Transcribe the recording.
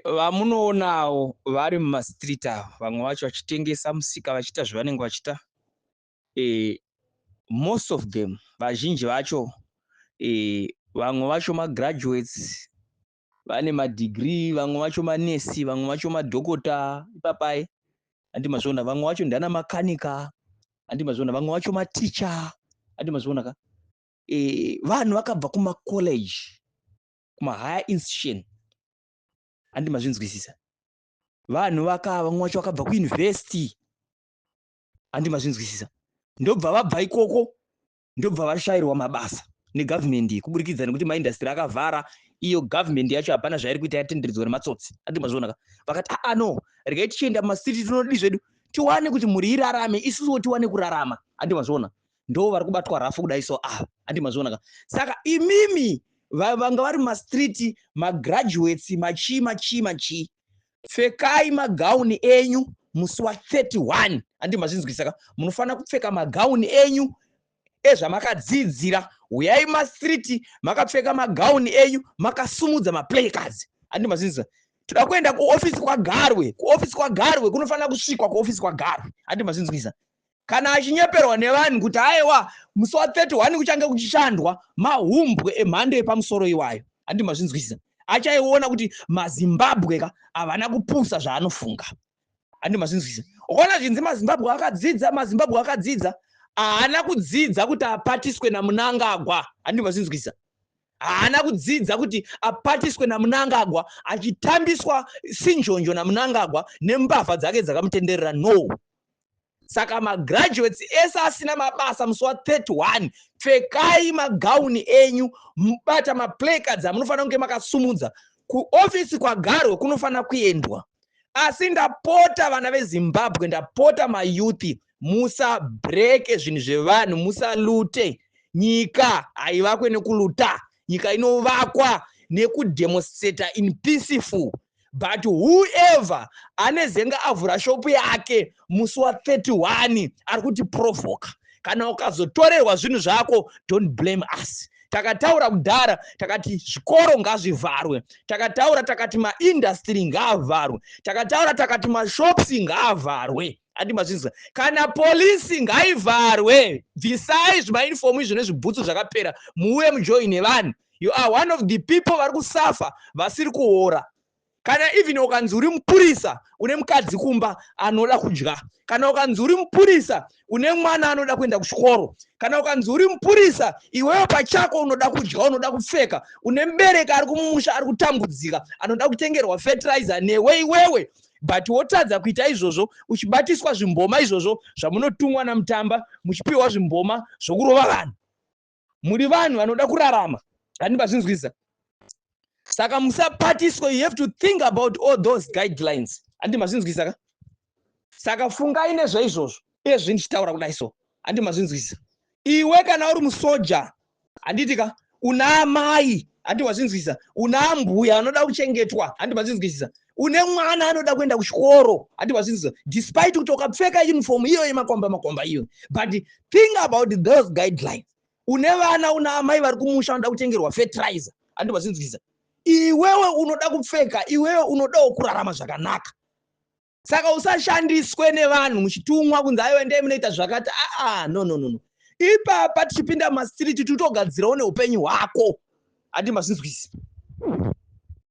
Vamunoonawo vari mumastreet ava, vamwe vacho vachitengesa musika, vachiita zvavanenge vachiita, most of them, vazhinji vacho, vamwe vacho magraduates, vane madegree, vamwe vacho manesi, vamwe vacho madhokota ipapai, handi mazviona? Vamwe vacho ndana makanika, handi mazviona? Vamwe vacho maticha, handi mazviona ka? Vanhu vakabva kumacollege, kumahigher institution, handi mazvinzwisisa? Vanhu vaka vamwe vacho vakabva kuuniversity, handi mazvinzwisisa? Ndobva vabva ikoko, ndobva vashayirwa mabasa negovernment kuburikidza nekuti maindustry akavhara. Iyo government yacho hapana zvairi kuita, yatenderedzwa nematsotsi, handi mazviona ka? Vakati, "Aa, no, regai tichienda mumastreet, tinodi zvedu tiwane kuti mhuri irarame, isusuwo tiwane kurarama." Handi mazviona? Ndo vari kubatwa rafu kudai so ava, handi mazviona ka? Saka imimi vanga vari mumastreet, magraduates, machii machii machii, pfekai magauni enyu musi wa31, handi mazvinzwisisa ka? Munofanira kupfeka magauni enyu ezvamakadzidzira. Uyai mastreet makapfeka magauni enyu, makasumudza maplacards, handi mazvinzwisisa? Toda kuenda kuofisi kwaGarwe. Kuofisi kwaGarwe kunofanira kusvikwa, kuofisi kwaGarwe, handi mazvinzwisisa? Kana achinyeperwa nevanhu kuti aiwa, musi wa31 kuchange kuchishandwa, mahumbwe emhando yepamusoro iwayo, handi mazvinzwisisa? Achaiona kuti maZimbabwe ka havana kupusa zvaanofunga, handi mazvinzwisisa? Ukaona zvinzi maZimbabwe akadzidza, maZimbabwe akadzidza, haana kudzidza kuti apatiswe naMunangagwa, handi mazvinzwisisa? Haana kudzidza kuti apatiswe naMunangagwa, achitambiswa sinjonjo naMunangagwa nembavha dzake dzakamutenderera. No. Saka magraduates ese asina mabasa, musi wa31 pfekai magauni enyu, mubata maplacards amunofanira kunge makasumudza. Kuofisi kwaGarwe kunofanira kuendwa. Asi ndapota, vana veZimbabwe, ndapota mayouth, musabreke zvinhu zvevanhu, musalute. Nyika haivakwe nekuluta, nyika inovakwa nekudemonstrata in peaceful. But whoever anezenge avhura shopu yake musi wa31 ari kuti provoka, kana ukazotorerwa zvinhu zvako, don't blame us. Takataura kudhara, takati zvikoro ngazvivharwe. Takataura takati maindustry ngaavharwe. Takataura takati mashops ngaavharwe, andi mazvinzwa? Kana polisi ngaivharwe. Bvisai zvimauniform izvo nezvibhutsu zvakapera, muuye mujoine vanhu. You are one of the people vari kusafa, vasiri kuhora. Kana even ukanzi uri mupurisa, une mukadzi kumba anoda kudya. Kana ukanzi uri mupurisa, une mwana anoda kuenda kuchikoro. Kana ukanzi uri mupurisa, iwewe pachako unoda kudya, unoda kupfeka, une mubereki ari kumumusha ari kutambudzika, anoda kutengerwa fertilizer newe iwewe, but wotadza kuita izvozvo, uchibatiswa zvimboma izvozvo zvamunotumwa naMutamba, muchipiwa zvimboma zvokurova vanhu. Muri vanhu vanoda kurarama, handi mazvinzwisa? Saka musapatiswe. You have to think about all those guidelines, handi mazvinzwisa ka? Saka fungai nezvaizvozvo uyezve ndichitaura kudai so, handi mazvinzwisa? Iwe kana uri musoja, handiti ka, una amai, handi wazvinzwisa? Una ambuya anoda kuchengetwa, handi mazvinzwisisa? Une mwana anoda kuenda kuchikoro, handi wazvinzwisa? Despite kuti wakapfeka uniform iyo yemakwamba makwamba iyo, but think about those guidelines. Une vana, una amai vari kumusha vanoda kutengerwa fertilizer, handi wazvinzwisa? Iwewe unoda kupfeka, iwewe unodawo kurarama zvakanaka. Saka usashandiswe nevanhu muchitumwa kunzi aiwa, endai munoita zvakati. Aa, no, no, no, no. Ipapa tichipinda mumastreet, titogadzirawo neupenyu hwako, handi mazvinzwisi?